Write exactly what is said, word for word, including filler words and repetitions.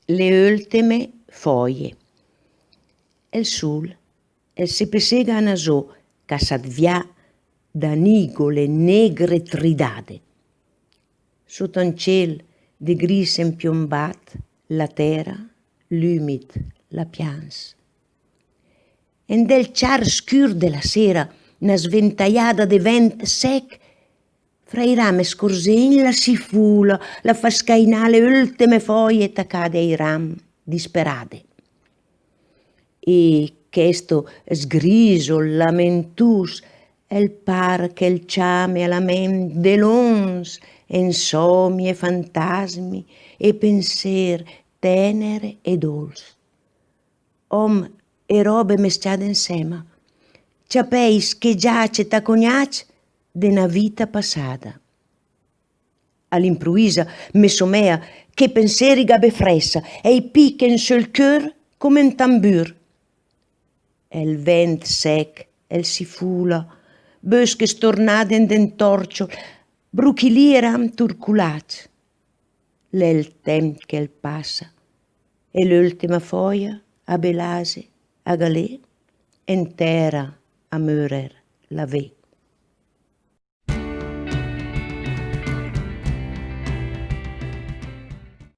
Le ölteme fòie. El sul el se pesega a nasó, casàt vià da nìgole negre tridade. Sóta 'n ciel de gris empiombàt, la tèra, l'ümid, la pians. En del ciar scür de la séra, na sventajada de vènt sèc, fra i ram scorzé la sifula, la fa scainà le ölteme fòie tacade ai ram, disperade. E chèsto sgrisol lamentùs, el par che 'l ciame a la mènt de lóns, ensòmi e fantasmi e pensér tèner e dóls. Òm e ròbe mesciade ensèma, ciapèi scheggiàcc e tacognàcc de na vita pasada. A l'impruìsa me somèa che 'l pensér i gh'abe frèssa e i piche in sö 'l cör come un tambür. El vènt sèc el sifula, bösche stornade in de 'n tòrciol, bruchilì e ram turculàcc. L'è 'l tèmp che 'l pasa, e l'öltima fòia a belase a galé, en tèra a mörer la vé.